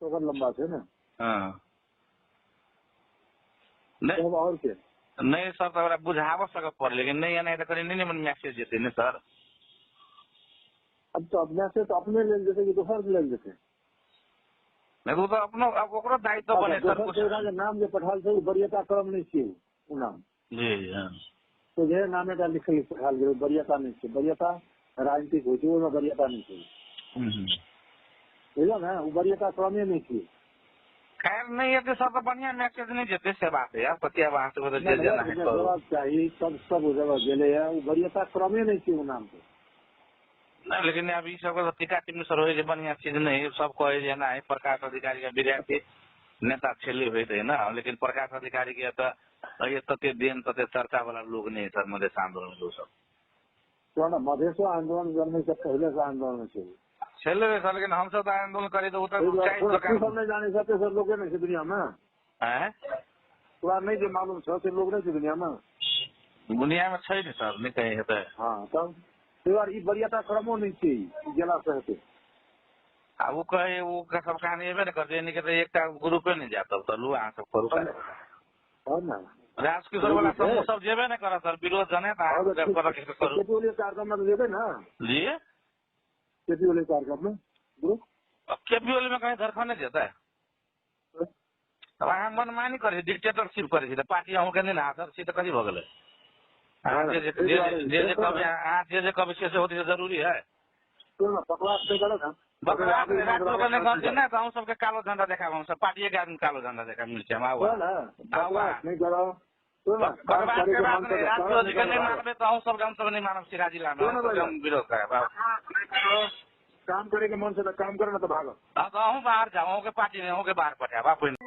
ओकर लंबा छै ने। हँ, नहि। तब आओर के नहि सर, तऽ ओकरा बुझाबऽ सकऽ पड़ै, लेकिन नहि एना तऽ कनि नहि ने मैसेज जेतै ने सर। अब तऽ मैसेज तऽ अपने लेल जेतै कि दोसर के लेल जेतै? नहि, ओ तऽ अपनो आब ओकरो दायित्व बने सर। दोसर कुछ के जे नाम जे पठाल छै, ओ वरीयता क्रम नहि छियै ओ नाम। जी हँ। तो जे नामे टा लिखल पठाल गेलै, वरीयता नहि छै। वरीयता राजनीतिक होइ छै, ओहिमे वरीयता नहि छै। बुझलौ ने, ओ वरीयता क्रमे नहि छियै। खैर, नहि एतै सर तऽ बढ़िया मैसेज नहि जेतै, से बात है। आब कथी आब अहाँ सब जे जेना है करू। जवाब चाही, सब सब जगह गेलैए, ओ वरीयता क्रमे नहि छै ओ नामके। नहि, लेकिन आब ई सबके टीका टिप्पणी सर होइ जे बढ़िया चीज नहि। सब कहै जे एना है, प्रकाश अधिकारी के विद्यार्थी नेता छेली होइत है ने, लेकिन प्रकाश अधिकारी के तऽ तते देन तते चर्चा वाला लोग नहि सर मधेश आंदोलन के सब। तो ने मधेशो आंदोलन जन्मै से पहिले से आंदोलन छै। छलै सर, लेकिन हमसब तऽ आंदोलन करी तऽ ओ एहि तऽ दुआरे चाय तोरा तू दोकान सब नहि जानै छ से लोके नहि छै दुनिया मे। आँय? तोरा नहि जे मालूम छ से लोग नहि छै दुनिया मे। दुनिया मे छै ने सर, नहि कहीं हेतै। हँ, तब ताहि दुआरे ई वरीयता क्रमो नहि छै, ई गेला से हेतै। आ ओ कहै ओ सब कहानी एबे ने करतै, यानी कि तऽ एकटा ग्रुपे नहि जायत, तब तऽ लू अहाँ सब करू काज। हँ ने। राजकिशोर वाला समूह सब जेबे ने करत सर, विरोध जने तऽ अहाँ सब करऽ के करू। केपी ओली कार्यक्रम मे तऽ जेबै ने? जी। केपी ओली कार्यक्रम मे ग्रुप। केपी ओली मे कहीं धरखने जेतै? तब अहाँ मनमानी करै छी, डिक्टेटरशिप करै छी, तऽ पार्टी अहूँके नहि ने हाथर छी, तऽ कथी भऽ गेलै? अहाँ जे जे जे जे जे कहबै, अहाँ जे जे कहबै से से होतै, से जरूरी है? सुन ने, बकवास नहि करऽ ने। बकवास नहि, राजो के नहि कहै ने तऽ अहूँ सबके कालो झंडा देखाब, हम सब पार्टिए के आदमी कालो झंडा देखाब मिल छै हम। आउ। सुन ने, बकवास नहि करऽ, सुन ने, काम बकवास करे के के बात मन नहि, करे राजो करऽ, जी के नहि नहि करऽ। मानबै तऽ अहूँ सबके हम सब नहि मानब सिरा जिला मे, सुन हम ने, सबके हम विरोध करब। आउ। काम करे के मन से तऽ काम करे, ना तऽ भागो। हाँ, तऽ अहूँ बाहर जाउ, अहूँके पार्टी नहि, अहूँके बाहर पठायब। आब पहिने